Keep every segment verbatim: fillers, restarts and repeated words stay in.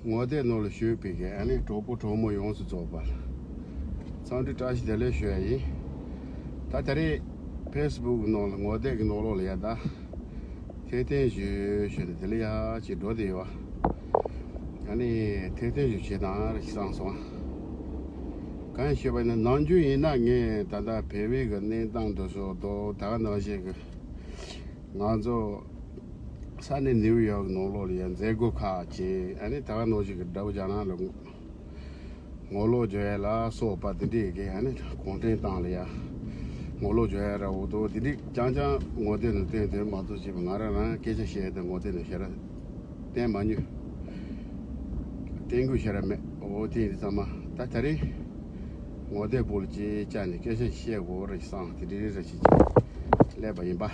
ངོ་དེབ་ནང་ལ་ཞུགས་པའི་གི་ཨ་ནི་གྲོགས་པོ་གྲོགས་མོ་ཡོངས་སུ་རྫོགས་པ་ལ་འཚམས་འདྲི་བཀྲ་ཤིས་བདེ་ལེགས་ཞུ་ཡ་ཡིན། ད་ད་རེས་ཕེ་སི་བུག་གི་ནང་ལ་ངོ་དེབ་ཀྱི་ནང་ལོགས་ལ་ཡ་ད་ཐད་གཏན་ཞུ་ཞུ་ནས་དེ་ལ་ཡ་ཅིག་འགྲོ་བསྡད་ཡོད། ཨ་ནི་ཐད་གཏན་ཞུ་བྱེད་དང་རེ་བསམ་སོང་། གང་ཞུས་པ་ཡིན་ན་ནམ་རྒྱུན་ཡིན་ན་ངས་ད་ལྟ་བལ་བོད་ཀྱི་གནས་སྟངས་འདི་ཚོ་དང་ད་ག་ནང་བཞིན་གི་ང་ཚོ་ས་གནས་ནིའུ་ཡོག་ནང་ལོགས་ལ་ཡང་མཛད་སྒོ་ཁག་བྱས། ཨ་ནི་ད་ག་ནང་བཞིན་གྱི་དགྲ་བོ་རྒྱ་ནག་ལ་ངོ་ངོ་ལོག་བྱོས་ཡ་ལ་སོགས་པ་དེ་འདྲས་ཀྱི་ཨ་ནི་གུང་ཁྲན་ཏང་ལ་ཡ་ངོ་ལོག་བྱོས་ཡ་ར་འུ་ཐུག་དེ་འདྲས་རྐྱང་རྐྱང་ངོ་དེབ་ནང་བསྟན་དེ་མ་གཏོགས་བྱས་པ་ང་རང་རང་སྐད་ཆ་བཤད་དེ་ངོ་དེབ་ནང་ཞེ་དྲག་བསྟན་མ་མྱོང་། བསྟན་དགོས་ཞེ་དྲག་མེད། འོ་དེ་ཡིན་ཙང་མ་ད་ད་རེས་ངོ་དེབ་པོ་ལ་ཅིག་བཅར་ནས་སྐད་ཆ་བཤད་དགོས་རེད་བསམ་དེ་འདྲས་རེ་ཞིག་ཅིག་སླེབས་པ་ཡིན་པ།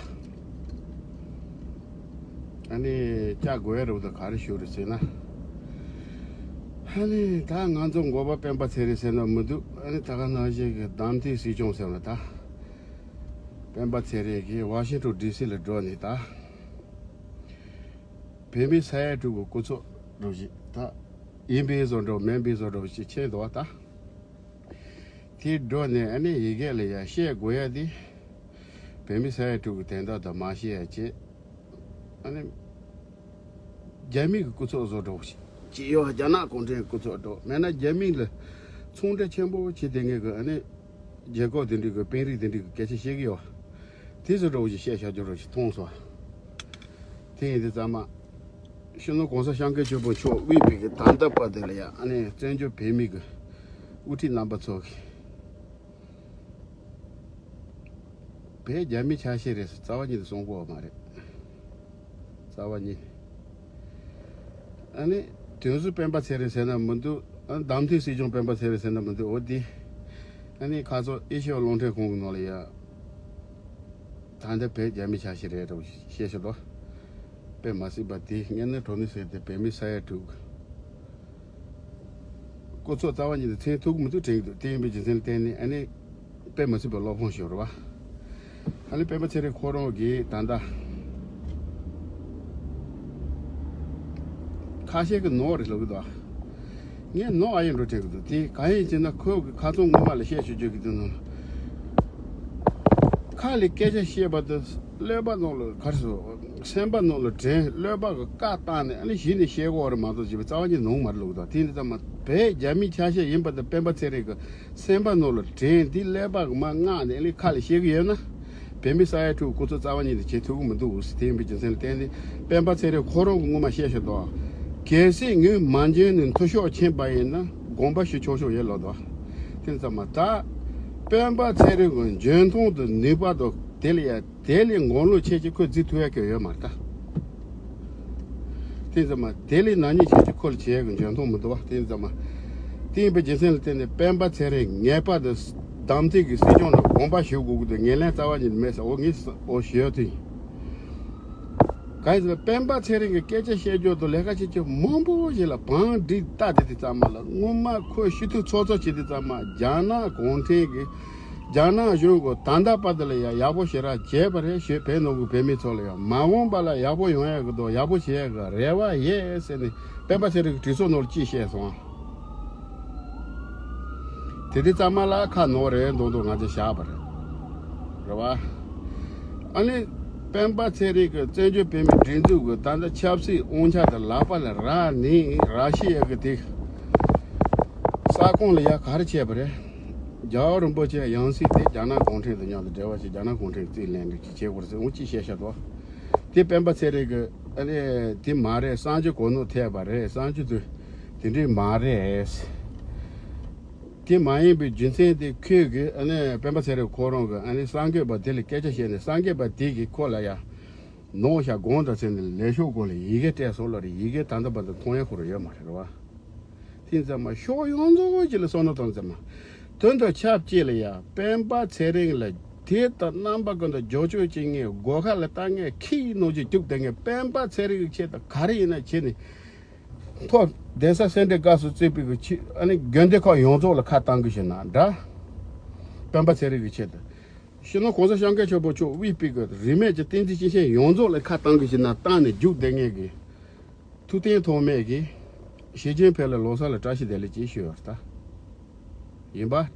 ཨ་ནི་བཅར་དགོས་ཡ་རེད་འུ་ཐུག་ག་རེ་ཞུ་རེད་ཟེར་ན། ཨ་ནི་ད་ང་ཚོ་འགོ་པ་སྤེན་པ་ཚེ་རིང་ཟེར་ན་མི་འདུག་ཨ་ནི་ད་ག་ནང་བཞིན་གྱི་གདམ་ཐེངས་སྲིད་སྐྱོང་ཟེར་བ་ད་སྤེན་པ་ཚེ་རིང་གིས་ཝ་ཤིང་ཊོན་ཌི་སི་ལ་འགྲོ་ནས་ད་བོད་མི་ས་ཡ་དྲུག་གི་སྐུ་ཚབ་འདྲ་བོ་ཞིག་ད་ཡིན་པའི་བཟོ་འདྲ་མིན་པའི་བཟོ་འདྲ་བོ་ཞིག་ཕྱིན་འདུག་བ་ད། དེ་འགྲོ་ནས་ཨ་ནི་ཡི་གེ་ལ་ཡ་བཤད་དགོས་ཡ་དེ་བོད་མི་ས་ཡ་དྲུག་གི་དོན་དག་དང་མ་བཤད་ཡ་བྱས། ཨ་ནི་རྒྱ་མི་གི་སྐུ་ཚབ་བཟོ་འདྲ་བོ་ཞིག་ཅིག་ཡོད། རྒྱ་ནག་གུང་ཁྲན་སྐུ་ཚབ་འདྲ་བོ་མེད་ན་རྒྱ་མི་ལ་ཚོང་འབྲེལ་ཆེན་པོ་བྱེད་དེ་ངེས་གི་ཨ་ནི་རྒྱལ་ཁབ་དེ་འདྲ་གི་དཔོན་རིགས་དེ་འདྲ་གི་སྐད་ཆ་བཤད་གི་ཡོད། དེ་ཚོ་འདྲ་བོ་ཞིག་བཤད་བཞག་རྒྱུ་འདྲ་བོ་ཞིག་མཐོང་སོང་། དེ་ཡིན་དུས་ཙམ་མ། སྤྱི་ནོར་གོང་ས་སྐྱབས་མགོན་ཆེན་པོ་མཆོག་དབུས་པའི་གི་ད་ལྟ་བར་དུ་ལ་ཡ་ཨ་ནི་བཙན་བྱོལ་བོད་མི་གི་དབུ་ཁྲིད་རྣམ་པ་ཚོ་གི་བོད་རྒྱ་མི་ཆ་ཤས་རེད་ཟེར་རྩ་བ་ཉིད་དུ་གསུང་གི་ཡོད་མ་རེད། རྩ་བ་ཉིད། ཨ་ནི་དོན་གཟུགས་སྤེན་པ་ཚེ་རིང་ཟེར་ན་མི་འདུག་ཨ་ནི་གདམ་ཐེངས་སྲིད་སྐྱོང་སྤེན་པ་ཚེ་རིང་ཟེར་ན་མི་འདུག་འོ་དེ། ཨ་ནི་ཁ་སང་ཨེ་ཤེ་ཡ་རླུང་འཕྲིན་ཁང་གི་ནང་ལ་ཡ། ད་ལྟ་བོད་རྒྱ་མི་ཆ་ཤས་རེད་འདྲ་བོ་བཤད་ཤག་དོ། དཔེ་མ་སྲིད་པ་དེ་ངས་ནི་གྲོ་ནི་ཟེར་ཏེ་བོད་མི་ས་ཡ་དྲུག་སྐུ་ཚབ་རྩ་བ་ཉིད་དུ་མཚན་ཐོགས་མི་ཐུབ་དྲན་གྱི་འདུག་དེ་ཡིན་པའི་རྒྱུ་མཚན་ལ་བརྟེན་ནས་ཨ་ནི་དཔེ་མ་སྲིད་པའི་བློ་ཕམ་ཞིག་རེད་བ། ཨ་ནི་སྤེན་པ་ཚེ་རིང་ཁོ་རང་གིས་ད་ལྟ་ཁ་ཤས་ཀྱི་ནོར་རེད་ལབ་ཀྱི་འདུག་ངས་ནོར་ཨ་ཡིན་འགྲོ་དྲན་གྱི་འདུག་དེ་གང་ཡིན་ཟེར་ན་ཁོས་གི་ཁ་ཚོན་ངོ་མ་ལ་བཤད་ཆོག་ཆོག་གི་འདུག་ནོ། ཁ་ལས་སྐད་ཆ་བཤད་པ་དང་ཀླད་པ་ནང་ལ་ག་རེ་ཟེར། སེམས་པ་ནང་ལ་དྲན། ཀླད་པ་གི་བཀའ་བཏང་ནས་ཨ་ནི་གཞི་ནས་བཤད་དགོས་རེད་མ་གཏོགས་བྱས་པའི་རྩ་བ་ཉིད་ནོར་མ་རེད་ལབ་ཀྱི་འདུག་དེ་འདི་ཙམ་མ་བོད་རྒྱ་མི་ཆ་ཤས་ཡིན་པ་དང་སྤེན་པ་ཚེ་རིང་གི་སེམས་པ་ནང་ལ་དྲན། དེ་ཀླད་པ་གི་མར་མངགས་ནས་ཨ་ནི་ཁ་ལས་བཤད་གི་ཡོད་ན། བོད་མི་ས་ཡ་དྲུག་སྐུ་ཚབ་རྩ་བ་ཉིད་དུ་བྱེད་ཐུབ་གི་མི་འདུག་དེ་ཡིན་པའི་རྒྱུ་མཚན་ལ་བརྟེན་ནས་སྤེན་པ་ཚེ་རིང་ཁོ་རང་གི་ངོ་མ་བཤད་ཤོད་དོ། གལ་སྲིད་ངས་མ་འཇོན་ནས་མཐོ་ཤོས་ཕྱིན་པ་ཡིན་ན་དགོངས་པ་ཞུ་ཆོག་ཆོག་ཡོད་ལབ་དོ། དེ་ཙམ་མ་ད་སྤེན་པ་ཚེ་རིང་གི་འཇོན་ཐང་དང་ནུས་པ་དང་དེ་ལ་ཡ་དེ་ལས་མགོ་ལོག་ཆེ་ཆེ་ཁོས་བརྩི་ཐུབ་ཡ་གི་ཡོད་མ་རེད་ད། དེ་ཙམ་མ་དེ་ལས་ནག་ཉེས་ཆེ་ཆེ་ཁོ་ལ་བྱེད་ཡ་གི་འཇོན་ཐང་མི་འདུག་བ། དེ་ཙམ་མ་དེ་ཡིན་པའི་རྒྱུ་མཚན་ལ་བརྟེན་ནས་སྤེན་པ་ཚེ་རིང་ངེས་པར་དུ་གདམ་ཐེངས་ཀྱི་སྲིད་སྐྱོང་ལ་དགོངས་པ་ཞུ་དགོས་ཀྱི་འདུག་ངོས་ལེན་རྩ་བ་ཉིད་མེད་ཟེར། འོ་ངས་འོ་ཞུ་ཡ་དེ་ཡིན། གང་ཡིན་ཟེར་ན་སྤེན་པ་ཚེ་རིང་གི་སྐད་ཆ་བཤད་རྒྱུ་དང་ལས་ཀ་བྱེད་རྒྱུ་མང་པོ་ཞིག་ལ་བང་སྒྲིག་བཏགས་དེ་དེ་ཙམ་མ་ལ་སྔོན་མ་ཁོས་ཤི་ཐུག་ཚོགས་གཙོ་བྱེད་དེ་ཙམ་མ་རྒྱ་ནག་གུང་ཁྲན་གྱི་རྒྱ་ནག་གཞུང་གི་ད་ལྟ་བར་དུ་ལ་ཡ་ཡག་པོ་ཞེ་དྲག་བྱས་པ་རེད་ཞེས་བོད་ནང་གི་བོད་མི་ཚོ་ལ་ཡང་མ་འོངས་པ་ལ་ཡག་པོ་ཡོང་ཡག་གི་དང་ཡག་པོ་བྱེད་ཡག་གི་རེ་བ་ཡོད་ཟེར་ནས་སྤེན་པ་ཚེ་རིང་གི་གྲོས་ཚོགས་ནང་ལ་ཅིག་བཤད་སོང་། དེ་དུས་ཙམ་མ་ལ་ཁ་ནོར་རེ་མདོག་མདོག་ང་ཚོས་བཞག་པ་རེད། རེད་བ། ཨ་ནི་སྤེན་པ་ཚེ་རིང་གི་བཙན་བྱོལ་བོད་མིའི་སྒྲིག་འཛུགས་ཀྱི་ད་ལྟ་ཆབ་སྲིད་དབང་ཆ་དེ་ལག་པ་ལ་རག་ནས་རག་ཤི་ཡ་གི་དེ་ས་ཁོངས་ལ་ཡ་ག་རེ་བྱས་པ་རེད། རྒྱལ་བ་རིན་པོ་ཆེ་ཡང་སྲིད་དེ་རྒྱ་ནག་གུང་ཁྲན་དང་མཉམ་དུ་འབྲེལ་བ་བྱས་རྒྱ་ནག་གུང་ཁྲན་གྱི་རྩིས་ལེན་འདྲ་ཅིག་བྱེད་དགོས་རེད་ཟེར་འོང་ཅིག་བཤད་བཞག་འདུག་དེ་སྤེན་པ་ཚེ་རིང་གི་ཨ་ནི་དེ་མ་རེད། གསང་སྤྱོད་གོ་ནོར་ཐེབས་པ་རེད། གསང་སྤྱོད་དུ་དེ་འདྲས་མ་རེད། དེ་མ་ཡིན་པའི་རྒྱུ་མཚན་དེ་ཁོས་གི་ཨ་ནི་སྤེན་པ་ཚེ་རིང་ཁོ་རང་གི་ཨ་ནི་གསར་འགོད་པ་དེ་ལ་སྐད་ཆ་བཤད་ནས་གསར་འགོད་པ་དེ་གིས་ཁོ་ལ་ཡ་ནོར་ཤག་དགོངས་དག་ཟེར་ནས་ལས་ཤོག་སྒང་ལ་ཡི་གེ་སྤྲད་སོང་ལབ་རེད། ཡི་གེ་ད་ལྟ་བར་དུ་མཐོང་ཡ་ཁོ་རང་ཡོད་མ་རེད་བ། དེ་ཙམ་མ་ཕྱོགས་ཡོངས་རྫོགས་ཅིག་ལ་བསམ་བློ་གཏོང་ཙམ་མ། དོན་དང་ཆབས་ཅིག་ལ་ཡ་སྤེན་པ་ཚེ་རིང་ལ་དེ་ལྟར་རྣམ་པ་ཀུན་ཏུ་རྒྱབ་སྐྱོར་བྱེད་མཁན་སྒོ་ཁ་ལ་ལྟ་མཁན་ཁྱི་ནང་བཞིན་རྒྱུག་བསྡད་མཁན་སྤེན་པ་ཚེ་རིང་གི་ཆེད་དུ་ག་རེ་ཡིན་ན་བྱེད་ནས། མཐོ་གདན་ས་སེ་འབྲས་དགའ་གསུམ་གཙོས་པའི་གི་ཆི་ཨ་ནི་དགོན་སྡེ་ཁག་ཡོངས་རྫོགས་ལ་ཁ་བཏང་གི་ཞིག་ན་འདྲ། སྤེན་པ་ཚེ་རིང་གི་ཆེད་དུ། སྤྱི་ནོར་གོང་ས་སྐྱབས་མགོན་ཆེན་པོ་མཆོག་དབུས་པའི་གི་རིས་མེད་ཀྱི་བསྟན་འཛིན་སྐྱེས་ཆེན་ཡོངས་རྫོགས་ལ་ཁ་བཏང་གི་ཞིག་ན་བཏང་ནས་རྒྱུག་བསྡད་མཁན་གི་ཐུབ་བསྟན་ཐོགས་མེད་གི་ ཞི་ཅིན་ཕིང་ལ་ལོ་གསར་ལ་བཀྲ་ཤིས་བདེ་ལེགས་ཅེས་ཞུ་ཡོད་ད། ཡིན་པ།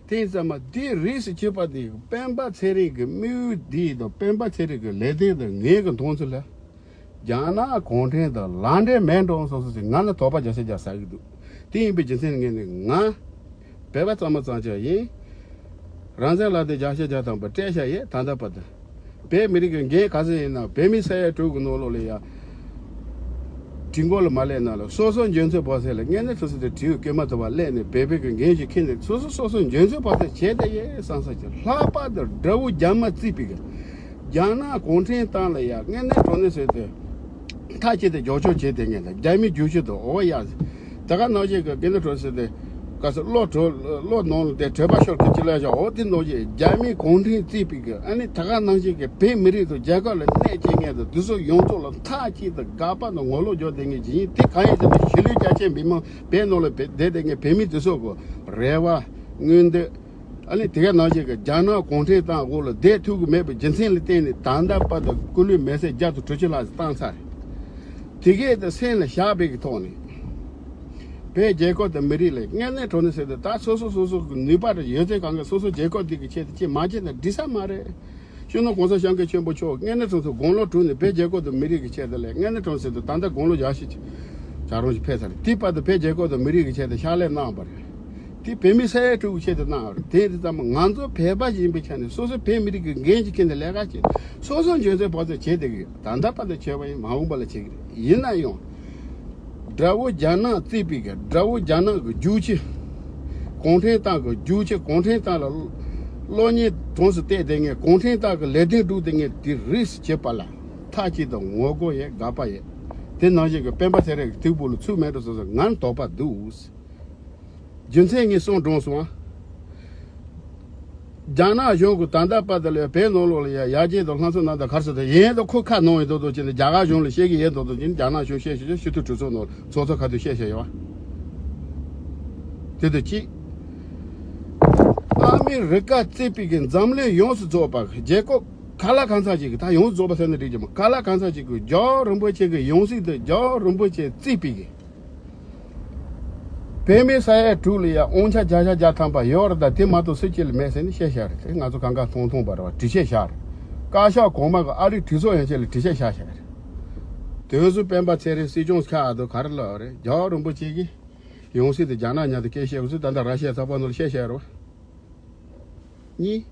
དེ་ཡིན་ཙང་མ་དེའི་རིགས་སུ་གྱུར་པ་དེ་སྤེན་པ་ཚེ་རིང་གི་དམིགས་ཡུལ་དེ་དང་སྤེན་པ་ཚེ་རིང་གི་ལས་དོན་དང་ངེད་ཀྱི་མཐོང་ཚུལ་ལ། རྒྱ་ནག་གུང་ཁྲན་དང་ལག་འབྲེལ་མེད་འགྲོ་སོང་སོང་ཟེར་ང་ལ་དོགས་པ་རྒྱག་ས་རྒྱག་ས་གི་འདུག་དེ་ཡིན་པའི་རྒྱུ་མཚན་ངས་ནི་ང་བོད་པ་གཙང་མ་གཙང་ཆག་ཡིན། རང་བཙན་ལག་དེབ་བརྒྱ་ཆ་བརྒྱ་ཐམ་པ་སྤྲད་བཞག་ཡོད་ད་ལྟ་བར་དུ། བོད་མི་རིགས་ཀྱི་འགན་ག་ཚོད་ཡིན་ན་བོད་མི་ས་ཡ་དྲུག་གི་ནང་ལོགས་ལ་ཡ། དྲི་མགོ་ལ་མ་སླེབས་ན་ལ་སོ་སོ་འཇོན་ཚོད་བོ་ཚད་ལ་དངོས་གནས་ཐུགས་སུ་དེ་དྲི་བའི་སྐད་མ་ཐུབ་པ་སླེབས་ནས་བོད་བོད་ཀྱི་འགན་ཞིག་འཁྱེར་ནས་སོ་སོ་སོ་སོ་འཇོན་ཚོད་བོ་ཚད་བྱས་ཏེ་ཡོད་བསམ་ས་ཀྱི་ལྷག་པར་དུ་དགྲ་བོ་རྒྱ་དམར་བརྩིས་པའི་གི་རྒྱ་ནག་གུང་ཁྲན་ཏང་ལ་ཡ་དངོས་གནས་དྲང་གནས་ཟེར་ཏེ་མཐའ་གཅིག་ཏུ་རྒྱབ་སྐྱོར་བྱས་ཏེ་ངས་ལ་རྒྱ་མི་རྒྱུག་ཤུལ་དུ་འོ་ཡ། ད་ག་ནང་བཞིན་གྱི་དགེ་འདུན་གྲོགས་ཟེར་ཏེ། ག་ས་བློ་གྲོས་བློ་ནང་ལ་དེ་གྲོས་པ་ཤོར་གི་ཅི་ལ་བཞག་འོ་དེ་ནང་བཞིན་རྒྱ་མིའི་གུང་ཁྲན་བརྩིས་པའི་གི་ཨ་ནི་ད་ག་ནང་བཞིན་གྱི་བོད་མི་རིགས་དང་རྒྱལ་ཁབ་ལ་གནོད་སྐྱེལ་མཁན་དང་དེ་ཚོ་ཡོངས་རྫོགས་ལ་མཐའ་གཅིག་ཏུ་དགག་པ་དང་ངོ་ལོག་རྒྱག་བསྡད་མཁན་ཅིག་ཡིན། དེ་གང་ཡིན་ཟེར་ན་གཞིས་ལུས་རྒྱ་ཆེ་མི་མང་བོད་ནང་ལ་བསྡད་བསྡད་མཁན་བོད་མི་དེ་ཚོ་གི་རེ་བ་མངོན་འདོད། ཨ་ནི་དེ་ག་ནང་བཞིན་གྱི་རྒྱ་ནག་གུང་ཁྲན་ཏང་འོག་ལ་བསྡད་ཐུབ་ཀྱི་མེད་པའི་རྒྱུ་མཚན་ལ་བརྟེན་ནས་ད་ལྟ་བར་དུ་སྐུ་ལུས་མེ་སྲེག་བརྒྱ་དང་དྲུག་ཅུ་ལྷག་ཙམ་བཏང་ཚར་རེད། དེ་གས་དེ་སེམས་ལ་བཞག་པའི་གི་ཐོག་ནས་བོད་རྒྱལ་ཁབ་དང་མི་རིགས་ལ་དངོས་གནས་དྲང་གནས་ཟེར་དུས་ད་སོ་སོ་སོ་སོ་གི་ནུས་པ་དང་ཡོད་ཚད་གང་ག་སོ་སོ་རྒྱལ་ཁབ་འདི་གི་ཆེད་དུ་ཅིག་མ་བྱས་ན་འགྲིག་ས་མ་རེད། སྤྱི་ནོར་གོང་ས་སྐྱབས་མགོན་ཆེན་པོ་མཆོག་དངོས་གནས་དྲང་གནས་དགུང་ལོ་དྲུག་ནས་བོད་རྒྱལ་ཁབ་དང་མི་རིགས་ཀྱི་ཆེད་དུ་ལས་དངོས་གནས་དྲང་གནས་ཟེར་དུས་ད་ལྟ་དགུང་ལོ་བཞི་བཅུ་ཞིག་བྱ་རུང་ཞིག་ཕེབས་ཚར་རེད། དེའི་བར་དུ་བོད་རྒྱལ་ཁབ་དང་མི་རིགས་ཀྱི་ཆེད་དུ་ཕྱག་ལས་གནང་བ་རེད། དེ་བོད་མི་ས་ཡ་དྲུག་གི་ཆེད་དུ་གནང་བ་རེད། དེ་ཡིན་དུས་ཙམ་ང་ཚོ་བོད་པ་ཡིན་པའི་ཆ་ནས་སོ་སོ་བོད་མི་རིགས་ཀྱི་འགན་ཅིག་འཁྱེར་ནས་ལས་ཀ་བྱེད། སོ་སོ་འཇོན་ཚད་བོ་ཚད་བྱེད་བསྡད་ཀྱི་ཡོད། ད་ལྟ་བར་དུ་བྱས་པ་ཡིན། མ་འོངས་པ་ལ་བྱེད་ཀྱི་རེད། ཡིན་ན་ཡང་། དགྲ་བོ་རྒྱ་ནག་བརྩིས་པའི་གི་དགྲ་བོ་རྒྱ་ནག་གི་རྒྱུག་ཁྱི། གུང་ཁྲན་ཏང་གི་རྒྱུག་ཁྱི། གུང་ཁྲན་ཏང་ལ་གློག་བརྙན་གྲངས་སུ་བལྟས་བསྡད་མཁན། གུང་ཁྲན་ཏང་གི་ལས་དོན་སྒྲུབ་བསྡད་མཁན་དེ་རིགས་སུ་བྱེད་པ་ལ་མཐའ་གཅིག་ཏུ་ངོ་རྒོལ་ཡོད། དགག་པ་ཡོད། དེ་ནང་བཞིན་གྱི་སྤེན་པ་ཚེ་རིང་གི་སྟེགས་བུ་ལ་ཚུགས་མེད་འགྲོ་སོང་ཟེར་ང་ལ་དོགས་པ་འདུག་རྒྱུ་མཚན་ངས་གསུངས་དྲངས་སོང་ཨ། རྒྱ་ནག་གཞུང་གིས་ད་ལྟ་བར་དུ་ལ་བོད་ནང་ལོགས་ལ་ཡ་ཡར་རྒྱས་དང་ལྷན་ཚོགས་ནང་དུ་གར་སོང་དུས་ཡིན་དུ་ཁོ་ཁ་ནང་ཡིན་དོ་དོ་བྱས་ནས་རྒྱ་གར་གཞུང་ལ་བཤད་ཀྱི་ཡིན་དོ་དོ་བྱས་ནས་རྒྱ་ནག་གཞུང་བཤད་བཤད་བཤད་ཕྱི་ཐུག་གྲོས་ཚོགས་ནང་ཚོགས་གཙོ་ཁ་ཐུག་བཤད་བཤད་ཡོད་བ། དེ་དུ་གཅིག་ཨ་མི་རི་ཀ་བརྩིས་པའི་གི་འཛམ་གླིང་ཡོངས་སུ་རྫོགས་པ་རྒྱལ་ཁབ་ག་ལ་གང་ཚང་ཅིག་གི་ད་ཡོངས་སུ་རྫོགས་པ་ཟེར་ན་འགྲིག་གི་མ་ག་ལ་གང་ཚང་ཅིག་གི་རྒྱལ་བ་རིན་པོ་ཆེ་གི་ཡང་སྲིད་དུ་རྒྱལ་བ་རིན་པོ་ཆེ་བརྩིས་པའི་གི་བོད་མི་ས་ཡ་དྲུག་ལ་ཡ་དབང་ཆ་བརྒྱ་ཆ་བརྒྱ་ཐམ་པ་ཡོད་རེད། ད་དེ་མ་གཏོགས་སུ་གཅིག་ལ་མེད་ཟེར་ནས་བཤད་བཞག་རེད། དེ་ང་ཚོ་གང་ག་མཐོང་མཐོང་པ་རེད་བ། དྲི་བཤད་བཞག་རེད། བཀའ་ཤག་གོང་མ་གི་ཨ་རིའི་གྲོས་ཚོགས་ཡན་ཆད་ལ་དྲི་བཤད་བཞག་བཞག་རེད། དེ་ཚོ་སྤེན་པ་ཚེ་རིང་སྲིད་སྐྱོང་ཁ་ཨ་དོ་ག་རེ་ལབ་རེད། རྒྱལ་བ་རིན་པོ་ཆེ་གིས་ཡང་སྲིད་དུ་རྒྱ་ནག་མཉམ་དུ་སྐད་བཤད་དགོས་ཚུལ་ད་ལྟ་ར་ཤི་ཡ་ཚགས་པར་ནང་ལ་བཤད་བཞག་རེད་བ། གཉིས།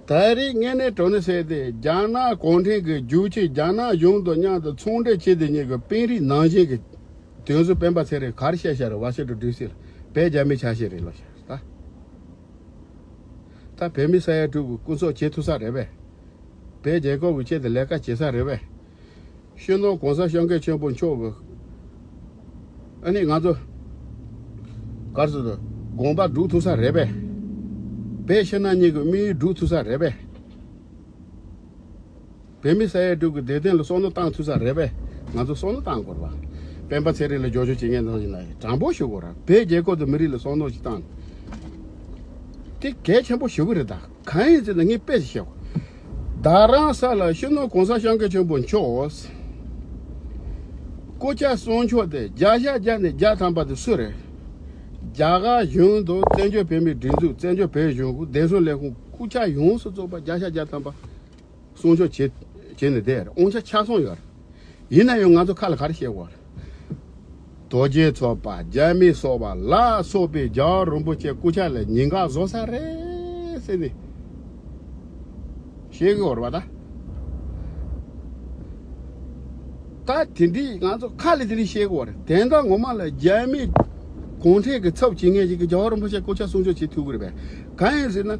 ད་རེས་དངོས་གནས་དྲང་གནས་ཟེར་ཏེ་རྒྱ་ནག་གུང་ཁྲན་གྱི་རྒྱུག་ཁྱི། རྒྱ་ནག་གཞུང་དང་མཉམ་དུ་ཚོང་འབྲེལ་བྱེད་དེ་ཉིད་ཀྱི་དཔོན་རིགས་ནང་བཞིན་གྱི་དོན་གཟུ་སྤེན་པ་ཚེ་རིང་གར་བཤད་བཤད་རེད། ཝ་ཤིང་ཊོན་ཌི་སི་ལ་བོད་རྒྱ་མི་ཆ་ཤས་རེད་ལོ་ཤ་ད། ད་བོད་མི་ས་ཡ་དྲུག་གི་སྐུ་ཚབ་བྱེད་ཐུབ་ས་རེད་པས། བོད་རྒྱལ་ཁབ་ཀྱི་ཆེད་དུ་ལས་ཀ་བྱེད་ས་རེད་པས། སྤྱི་ནོར་གོང་ས་སྐྱབས་མགོན་ཆེན་པོ་མཆོག་གི་ཨ་ནི་ང་ཚོ་གར་སོང་དུ་དགོངས་པ་སྒྲུབ་ཐུབ་ས་རེད་པས། བོད་ཕྱི་ནང་གཉིས་ཀྱི་དམིགས་ཡུལ་སྒྲུབ་ཐུབ་ས་རེད་པས། བོད་མི་ས་ཡ་དྲུག་གི་བདེ་དོན་ལ་བསམ་བློ་བཏང་ཐུབ་ས་རེད་པས། ང་ཚོ་བསམ་བློ་བཏང་དགོས་རེད་པ། སྤེན་པ་ཚེ་རིང་ལ་རྒྱབ་སྐྱོར་བྱེད་མཁན་ཚོ་ཡིན་ན་དྲང་པོ་ཞུ་དགོས་རེད། བོད་རྒྱལ་ཁབ་དང་མི་རིགས་ལ་བསམ་བློ་ཞིག་བཏང་། དེ་གལ་ཆེན་པོ་ཞེ་པོ་རེད་ད། གང་ཡིན་ཟེར་ན་ངས་དཔེ་ཞིག་བཤད་གོ། རྡ་རམ་ས་ལ་སྤྱི་ནོར་གོང་ས་སྐྱབས་མགོན་ཆེན་པོ་མཆོག་སྐུ་ཕྱྭ་གསུང་ཆོག་དེ་བརྒྱ་ཆ་བརྒྱ་ནས་བརྒྱ་ཐམ་པ་དེ་སུ་རེད། རྒྱ་གར་གཞུང་དང་བཙན་བྱོལ་བོད་མིའི་སྒྲིག་འཛུགས། བཙན་བྱོལ་བོད་གཞུང་གི་བདེ་སྲུང་ལས་ཁུངས། སྐུ་ཕྱྭ་ཡོངས་སུ་རྫོགས་པ་བརྒྱ་ཆ་བརྒྱ་ཐམ་པ་གསུང་ཆོག་བྱེད་བྱེད་ནས་བསྡད་རེད། དབང་ཆ་ཆ་ཚང་ཡོད་རེད། ཡིན་ན་ཡང་ང་ཚོ་ཁ་ལ་ག་རེ་བཤད་དགོས་རེད། རྡོ་རྗེ་ཚོགས་པ། རྒྱ་མི་སོག་པ་ལ་སོགས་པས་རྒྱལ་བ་རིན་པོ་ཆེ་སྐུ་ཕྱྭ་ལ་ཉེན་ཁ་བཟོ་ས་རེད་ཟེར་ནས་བཤད་གི་ཡོད་རེད་པ་ད། ད་དེ་འདྲའི་ང་ཚོ་ཁ་ལ་དེ་འདྲའི་བཤད་གི་ཡོད་རེད། དེ་འདྲ་ངོ་མ་ལ་རྒྱ་མི་གུང་ཁྲན་གི་ཚབ་བྱེད་མཁན་ཞིག་གིས་རྒྱལ་བ་རིན་པོ་ཆེ་སྐུ་ཕྱྭ་གསུང་ཆོག་བྱེད་ཐུབ་གི་རེད་པས། གང་ཡིན་ཟེར་ན།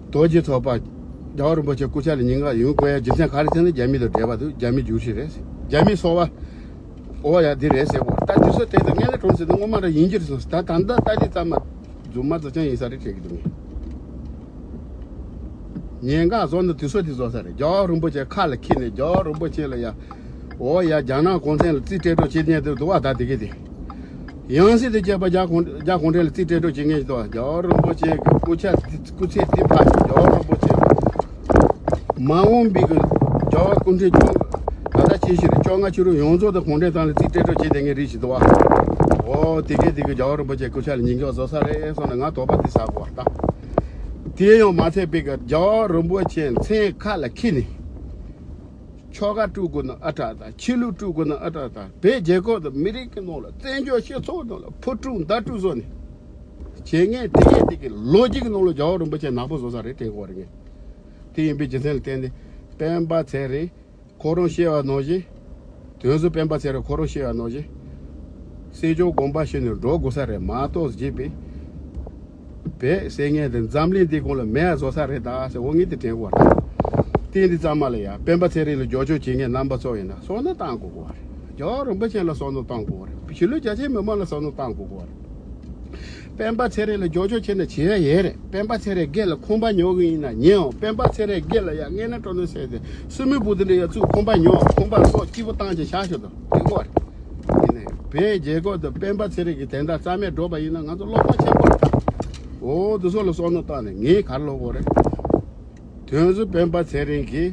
རྡོ་རྗེ་ཚོགས་པ། རྒྱལ་བ་རིན་པོ་ཆེ་སྐུ་ཕྱྭ་ལ་ཉེན་ཁ་ཡོང་དགོས་ཡ་རྒྱུ་མཚན་ག་རེ་ཟེར་ན་རྒྱ་མི་དང་འབྲེལ་བ་འདུག་རྒྱ་མི་རྒྱུག་ཁྱི་རེད། རྒྱ་མི་སོག་པ། ཨོ་ཡ་འདི་རེད་ཟེར་བ། ད་འདི་ཚོ་དེ་ཚོ་ངས་ལ་གྲོངས་ཟེར་ན་ངོ་མ་ར་ཡིན་གྱི་རེད་སོང་། ད་ད་ལྟ་ལྟ་དུས་ཙམ་མ་རྫུན་མ་རྫུན་རྐྱང་ཡིན་ས་རེད་དྲན་གྱི་འདུག་ངས་ཉེན་ཁ་བཟོ་ན་དུས་ཚོད་དེ་བཟོ་ས་རེད། རྒྱལ་བ་རིན་པོ་ཆེ་ཁ་ལ་འཁྱེར་ནས་རྒྱལ་བ་རིན་པོ་ཆེ་ལ་ཡ། ཨོ་ཡ་རྒྱ་ནག་གུང་ཁྲན་ལ་རྩིས་སྤྲད་རོགས་བྱེད་ཉན་དུ་འདུག་བ། ད་དེ་གི་དེ། ཡང་སྲིད་དུ་བཅད་པ་རྒྱ་གུང་རྒྱ་གུང་ཁྲན་ལ་རྩིས་སྤྲད་རོགས་བྱེད་མཁན་ཞིག་འདུག་རྒྱལ་བ་རིན་པོ་ཆེ་གི་སྐུ་ཕྱྭ་སྐུ་ཚེ་རྩིས་ཕག་ཅིག་རྒྱལ་བ་རིན་པོ་ཆེ་མ་འོངས་པའི་གི་རྒྱལ་བ་སྐུ་ཕྲེང་བཅུ་ད་ལྟ་ ཤི་རེད། བཅོ་ལྔ་ཕྱི་རུ་ཡོངས་རྫོགས་དེ་གུང་ཁྲན་ཏང་ལ་རྩིས་སྤྲད་འགྲོ་བྱེད་དེ་ངས་རིགས་ཤིག་འདུག་བ། འོ་དེ་གས་དེ་གི་རྒྱལ་བ་རིན་པོ་ཆེ་སྐུ་ཕྱྭ་ལ་ཉེས་འགེལ་བཟོ་ས་རེད་སོང་ནས་ང་དོགས་པ་དེ་ཟ་དགོས་བ་ད། དེ་ཡང་མ་ཚད་པའི་གི་རྒྱལ་བ་རིན་པོ་ཆེ་མཚན་ཁ་ལ་འཁྱེར་ནས། ཆོལ་ཁ་དཀྲུག་དགོས་ན་ཨ་དྲག་དང་ཆོས་ལུགས་དཀྲུག་དགོས་ན་ཨ་དྲག་དང་བོད་རྒྱལ་ཁབ་དང་མི་རིགས་ཀྱི་ནང་ལ་བཙན་བྱོལ་སྤྱི་ཚོགས་ནང་ལ་ཕུ་དཀྲུག་མདའ་དཀྲུག་བཟོ་ནས། བྱེད་ངན་དེ་གས་དེ་གི་ལོ་རྒྱུས་ཀྱི་ནང་ལ་རྒྱལ་བ་རིན་པོ་ཆེ་ནག་པོ་བཟོ་ས་རེད་དྲན་དགོས་རེད་ངས། དེ་ཡིན་པའི་རྒྱུ་མཚན་ལ་བརྟེན་ནས་སྤེན་པ་ཚེ་རིང་། ཁོ་རང་བཤད་པ་ནང་བཞིན། དོན་གཟུགས་སྤེན་པ་ཚེ་རིང་ཁོ་རང་བཤད་པ་ནང་བཞིན། སྲིད་སྐྱོང་དགོངས་པ་ཞུས་ནས་འགྲོ་དགོས་ས་རེད་མ་གཏོགས་བརྗེད་པས། བོད་ཟེར་མཁན་དེ་འཛམ་གླིང་འདི་གོང་ལ་མེད་བཟོ་ས་རེད་ད་ཟེར་འོ་ངས་དེ་དྲན་དགོས་རེད། དེ་འདི་ཚང་མ་ལ་ཡ་སྤེན་པ་ཚེ་རིང་ལ་རྒྱབ་སྐྱོར་བྱེད་མཁན་རྣམ་པ་ཚོ་ཡིན་ན་བསམ་བློ་བཏང་དགོས་དགོས་རེད། རྒྱལ་བ་རིན་པོ་ཆེ་ལ་བསམ་བློ་བཏང་དགོས་རེད། ཕྱི་ལོགས་རྒྱ་ཆེ་མི་མང་ལ་བསམ་བློ་བཏང་དགོས་དགོས་རེད། སྤེན་པ་ཚེ་རིང་ལ་རྒྱབ་སྐྱོར་བྱས་ན་བྱེད་ཡ་ཡོད་རེད། སྤེན་པ་ཚེ་རིང་སྒེར་ལ་ཁང་པ་ཉོ་གི་ཡིན་ན་ཉོ། སྤེན་པ་ཚེ་རིང་སྒེར་ལ་ཡ་ངན་ན་སྤྲོ་ནས་ཟེར་ཏེ་སྲིན་མོའི་བུ་དེ་འདྲ་ཡ་ཚུར་ཁང་པ་ཉོ། ཁང་པ་སོགས་སྐྱིད་པོ་བཏང་བྱས་བཞག་ཤོག་དང་དེ་གོ་རེད། ཡིན་ནའི་བོད་རྒྱལ་ཁབ་དང་སྤེན་པ་ཚེ་རིང་གི་དོན་དག་རྩ་མེད་འགྲོ་བ་ཡིན་ན་ང་ཚོ་བློ་ཕམ་ཆེན་པོ་རེད། འོ་དེ་ཚོ་ལ་བསམ་བློ་བཏང་ནས་ངས་ག་རེ་ལབ་དགོས་རེད། དོན་གཟུགས་སྤེན་པ་ཚེ་རིང་གིས་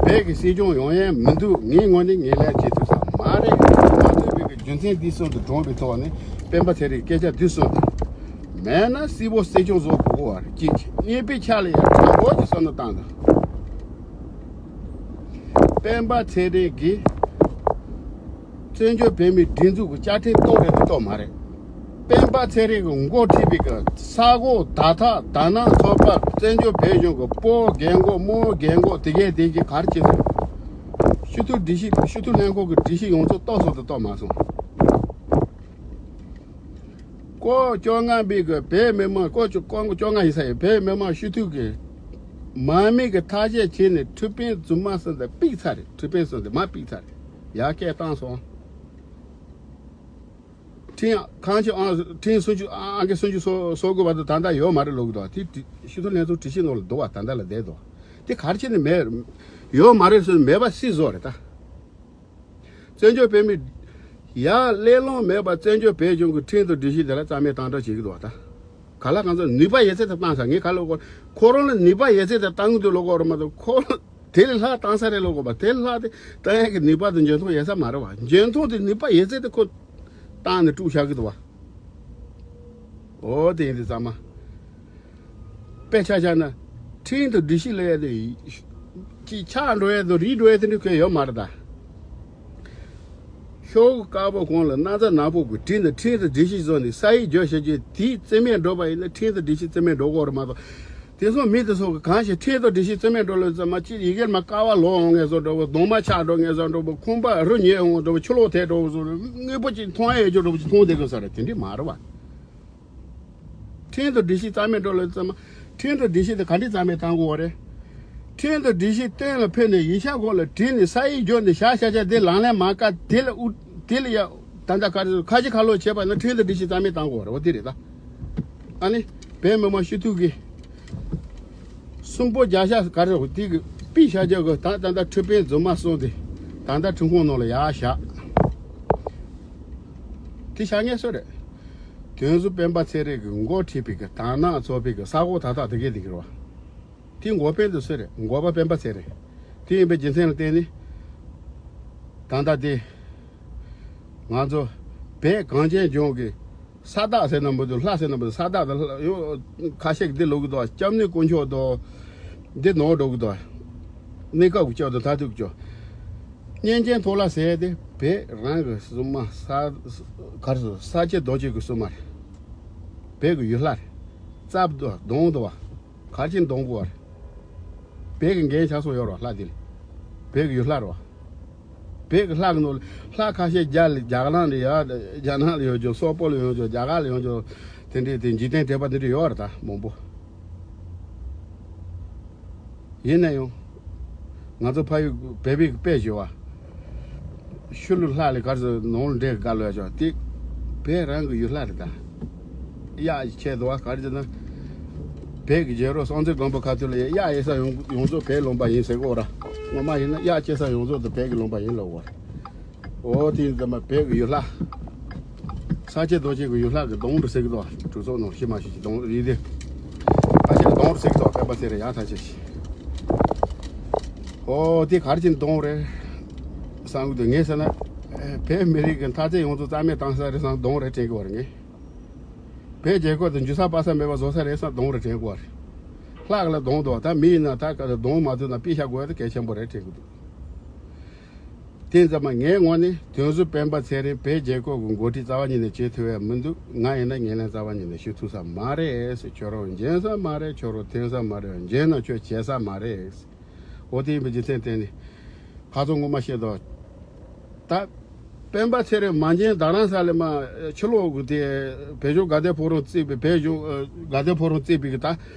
བོད་ཀྱི་སྲིད་སྐྱོང་ཡོང་ཡས་མི་འདུག་ངའི་ངོས་ནས་ངོས་ལེན་བྱེད་ཐུབ་ས་མ་རེད། མ་ཐུབ་པའི་གི་རྒྱུ་མཚན་འདི་གསུམ་དུ་གྲངས་པའི་ཐོག་ནས་སྤེན་པ་ཚེ་རིང་སྐད་ཆ་འདི་གསུམ་དུ། མེད་ན་སྲིད་པོ་སྲིད་སྐྱོང་བཟོ་དགོས་པ་རེད་གཅིག་གཉིས་པའི་ཆ་ལ་ཡང་དྲང་པོ་གི་བསམ་བློ་བཏང་དང་། སྤེན་པ་ཚེ་རིང་གིས། བཙན་བྱོལ་བོད་མིའི་སྒྲིག་འཛུགས་ཀྱི་བཅའ་ཁྲིམས་གཏོང་རེད་དུ་གཏོང་མ་རེད། སྤེན་པ་ཚེ་རིང་གི་འགོ་ཁྲིད་པའི་གི་ས་གོ་ད་ཐག་དར་ནག་ཚོགས་པ་བཙན་བྱོལ་བོད་གཞུང་གི་སྤོ་རྒན་གོག་རྨོ་རྒན་གོག་དེ་གས་དེ་གི་གར་བྱེད་སོང་། སྤྱི་འཐུས་སྒྲིག་གཞི་སྤྱི་འཐུས་ལྷན་ཁང་གི་སྒྲིག་གཞི་ཡོངས་རྫོགས་གཏོར་སོང་དུ་གཏོར་མ་སོང་། ཀོ་བཅོ་ལྔ་པའི་གི་བོད་མི་མང་ཀོ་བཅོ་ཀོ་བཅོ་ལྔ་ཡིན་ས་ཡི་བོད་མི་མང་སྤྱི་འཐུས་གི་མ་མི་གི་ཐག་གཅོད་བྱས་ནས་ཁྲི་པན་རྫུན་མ་སོང་དེ་ཕུད་ཚར་རེད། ཁྲི་པན་སོང་དེ་མ་ཕུད་ཚར་རེད། ཡར་སྐད་བཏང་སོང་། ཁྲིམས་ཁང་ཆེ་ཨང་ཁྲིམས་སུམ་ཅུ་ཨང་ཀི་སུམ་ཅུ་སོ་སོ་དགུ་བར་དུ་ད་ལྟ་ཡོད་མ་རེད་ལོག་གི་འདུག་དེ་དེ་ཕྱི་དྲོ་ལྷན་ཚོགས་དྲི་ཞིབ་ནང་ལ་འདུག་བ་ད་ལྟ་ལ་བསྡད་འདུག་དེ་ག་རེ་བྱས་ནས་མེད་ཡོད་མ་རེད་ཟེར་མེད་པ་སྲིད་བཟོ་རེད་ད། བཙན་བྱོལ་བོད་མི་ཡར་སླེབས་ལོང་མེད་པ་བཙན་བྱོལ་བོད་གཞུང་གི་ཁྲིམས་དང་སྒྲིག་གཞི་དེ་ལ་རྩ་མེད་གཏོང་འདྲ་བྱེད་ཀྱི་འདུག་བ་ད། ག་ལ་གང་ཚོད་ནུས་པ་ཡོད་ཚད་དེ་བཏང་ས་ངས་ག་ལ་གོ་ཁོ་རང་ལ་ནུས་པ་ཡོད་ཚད་དེ་བཏང་གི་འདུག་ལོ་གོ་ར་མ་གཏོགས་ཁོ་རང་དེ་ལས་ལྷག་བཏང་ས་རེད་ལོ་གོ་བ་དེ་ལས་ལྷག་དེ་བཏང་ཡག་གི་ནུས་པ་དང་འཇོན་ཐང་ཡོད་ས་མ་རེད་བ། འཇོན་ཐང་དེ་ནུས་པ་ཡོད་ཚད་དེ་ཁོ་བཏང་ནས་དཀྲུག་བཞག་གི་འདུག་བ། འོ་དེ་ཡིན་དུས་ཙམ་མ། དཔེ་ཆ་བཞག་ན། ཁྲིམས་དང་སྒྲིག་གཞི་ལ་ཡ་དེ། ཅིག་ཆག་འགྲོ་ཡ་དང་རིལ་འགྲོ་ཡ་དེ་འདྲ་ཁོས་ཡོད་མ་རེད་ད། ཤོག་བུ་དཀར་པོ་གོང་ལ་སྣག་ཚ་ནག་པོ་གི་བྲིས་ནས་ཁྲིམས་དང་སྒྲིག་གཞི་བཟོས་ནས་ས་ཡིག་བརྗོད་བྱ་རྒྱུ་དེའི་རྩིས་མེད་འགྲོ་བ་ཡིན་ན་ཁྲིམས་དང་སྒྲིག་གཞི་རྩིས་མེད་འགྲོ་གི་རེད་མ་གཏོགས། དེ་ཚོ་མི་དེ་ཚོ་གི་གང་ཞིག་ཁྲིམས་དང་སྒྲིག་གཞི་རྩིས་མེད་འགྲོ་ལ་ཙམ་མ་གཅིག་ཡི་གེར་མ་ཀ་བ་ལོག་འོང་ངེས་བཟོ་འགྲོ་བ་གདོང་མ་ཆག་འགྲོ་ངེས་བཟོ་འགྲོ་བ་ཁང་པ་རུ་ཉལ་འོང་འགྲོ་བ་ཆུ་ལོག་ཐལ་འགྲོ་བ་བཟོ་དངོས་པོ་གཅིག་མཐོང་ཡ་ཡོད་རྒྱུ་འགྲོ་བ་གཅིག་མཐོང་བསྡད་དགོས་ས་རེད་དེ་འདྲས་མ་རེད་བ། ཁྲིམས་དང་སྒྲིག་གཞི་རྩ་མེད་འགྲོ་ལ་ཙམ་མ། ཁྲིམས་དང་སྒྲིག་གཞི་དེ་ག་འདྲས་རྩ་མེད་བཏང་དགོས་རེད། ཁྲིམས་དང་སྒྲིག་གཞི་གཏན་ལ་ཕེབས་ནས་ཡིག་ཆ་ཁོག་ལ་བྲིས་ནས་ས་ཡིག་བརྗོད་ནས་བཞག་བཞག་བཞག་དེ་ལག་ལེན་མ་བཀར་དེ་ལ་དབུ་དེ་ལ་ཡ་ད་ལྟ་ག་རེ་ཁ་ཆེ་ཁ་ལོ་བྱས་པ་ན་ཁྲིམས་དང་སྒྲིག་གཞི་རྩ་མེད་བཏང་དགོས་རེད་བ་དེ་རེད་ད། ཨ་ནི་བོད་མི་མང་སྤྱི་འཐུས་ཀྱི་གསུམ་པོ་བརྒྱ་ཆ་ག་རེ་དེ་གི་པི་ཤ་རྒྱག་གི་ད་ད་ལྟ་ཁྲི་པན་རྫུན་མ་སོང་དེ་ད་ལྟ་ཁྲིམས་ཁང་ནང་ལ་ཡར་བཞག་དེ་བྱ་ངན་སུ་རེད། དོན་གཟུགས་སྤེན་པ་ཚེ་རིང་གི་མགོ་ཁྲིད་པའི་གི་དར་ནག་ཚོགས་པའི་གི་ས་གོ་ད་ཐག་དེ་གས་དེ་གི་རེད་བ། དེ་འགོ་དཔོན་དེ་སུ་རེད། འགོ་པ་སྤེན་པ་ཚེ་རིང་། དེ་ཡིན་པའི་རྒྱུ་མཚན་ལ་བརྟེན་ནས། ད་ལྟ་དེ། ང་ཚོ་བོད་གངས་ཅན་ལྗོངས་ཀྱི་ས་བདག་ཟེར་ན་མི་འདུག་ལྷ་ཟེར་ན་མི་འདུག་ས་བདག་དང་ལྷ་ཡོ་ཁ་ཤས་ཀྱིས་འདི་ལབ་གི་འདུག་སྐྱབས་གནས་དཀོན་མཆོག་དང་། འདི་ནོར་འགྲོ་གི་འདུག་གནས་སྐབས་ཀྱི་སྐྱབས་དང་མཐར་ཐུག་སྐྱབས། གཉན་ཆེན་མཐོ་ལ་ཟེར་ཡས་དེ་བོད་རང་གི་སྲུང་མ་ས་གར་སོ་ས་སྐྱེ་རྡོ་སྐྱེ་གི་སྲུང་མ་རེད། བོད་ཀྱི་ཡུལ་ལྷ་རེད། རྩ་བ་གདོང་དུ་བ། གར་ཆེན་གདོང་དུ་བ་རེད། བོད་ཀྱི་འགན་ཆ་སོགས་ཡོད་རེད་བ་ལྷ་དེ་ལ། བོད་ཀྱི་ཡུལ་ལྷ་རེད་བ། བོད་ཀྱི་ལྷ་གི་ནང་ལ་ལྷ་ཁ་ཤས་རྒྱ་ལ་རྒྱ་གར་ནང་ལ་ཡོད་རྒྱ་ནག་ལ་ཡོད་རྒྱུ་སོག་པོ་ལ་ཡོད་རྒྱུ་རྒྱ་གར་ལ་ཡོད་རྒྱུ་དེ་འདྲའི་དེ་འཇིག་རྟེན་དྲེགས་པ་དེ་འདྲ་ཡོད་རེད་ད་མང་པོ། ཡིན་ན་ཡང་། ང་ཚོ་ཕ་ཡུལ་བོད་པའི་དཔེ་ཞུ་བ། ཤུལ་ལྷ་ལས་གར་ཟེར་ནང་ལ་འདྲེ་དགའ་ལོས་ཆོག་དེ། བོད་རང་གི་ཡུལ་ལྷ་རེད་ད། གཡག་ཆེ་དོ་བ་གར་ཟེར་ན། བོད་ཀྱི་རྒྱལ་རབས་སྲོང་བཙན་སྒམ་པོ་ཁ་ཐུག་ལ་གཡག་ཡོད་ས་ཡོངས་ཡོངས་རྫོགས་བོད་ལུང་པ་ཡིན་ཟེར་གོ་ར། ངོ་མ་ཡིན་ན་གཡག་སྐྱེ་ས་ཡོངས་རྫོགས་དེ་བོད་ཀྱི་ལུང་པ་ཡིན་ལབ་བ། འོ་དེ་ཡིན་ཙང་མ་བོད་ཀྱི་ཡུལ་ལྷ། ས་སྐྱེ་རྡོ་སྐྱེ་གི་ཡུལ་ལྷ་གི་གདོང་དུ་ཟེར་གི་དོ། གྲོས་ཚོགས་ནང་ཤི་མ་ཤི་ཅི་གདོང་རེད་དེ། ཨ་ཤི་གདོང་དུ་ཟེར་གི་དོ་སྤེན་པ་ཚེ་རིང་ཡག་ཐག་ཆོད་ཤི། འོ་དེ་གར་གྱི་གདོང་རེད། ས་ བསམ་གི་འདུག་ངས་ཟེར་ན། ཨེ། བོད་མི་རིགས་ཀྱི་འཐབ་རྩོད་ཡོངས་རྫོགས་རྩ་མེད་བཏང་ས་རེད་བསམ་གདོང་རེ་དྲན་གི་བ་རེད་ངས། བོད་རྒྱལ་ཁབ་དེ་འཇུ་ས་པ་ས་མེད་པ་བཟོ་ས་རེད་བསམ་གདོང་རེ་དྲན་གི་བ་རེད། ལྷག་ལ་གདོང་དོ་ད་མི་ཡིན་ན་ད་ག་གདོང་མ་ཐུབ་ན་པི་ཤ་དགོས་ཡ་དེ་གལ་ཆེན་པོ་རེད་དྲན་གི་འདུག་དེ་ཙམ་མ་ངའི་ངོས་ནས་དོན་གཟུགས་སྤེན་པ་ཚེ་རིང་བོད་རྒྱལ་ཁབ་ཀྱི་འགོ་ཁྲིད་རྩ་བ་ཉིད་ནས་བྱེད་ཐུབ་ཡ་མི་འདུག་ང་ཡིན་ན་ངན་ལན་རྩ་བ་ཉིད་ནས་ཞུ་ཐུབ་ས་མ་རེད། ཁྱོད་རང་འཇོན་ས་མ་རེད། ཁྱོད་རང་ཐོན་ས་མ་རེད། འཇོན་ན་ཁྱོད་བྱེད་ས་མ་རེད། འོ་དེ་ཡིན་པའི་རྒྱུ་མཚན་བརྟེན་ནས་ཁ་ཚོན་ངོ་མ་བཤད་དོ། ད་སྤེན་པ་ཚེ་རིང་མ་འཇོན་རྡ་རམ་ས་ལ་མ་ཕྱི་ལོགས་གི་དེ་བོད་གཞུང་དགའ་ལྡན་ཕོ་བྲང་བརྩིགས་པའི་བོད་གཞུང་དགའ་ལྡན་ཕོ་བྲང་བརྩིགས་པའི་གི་ད་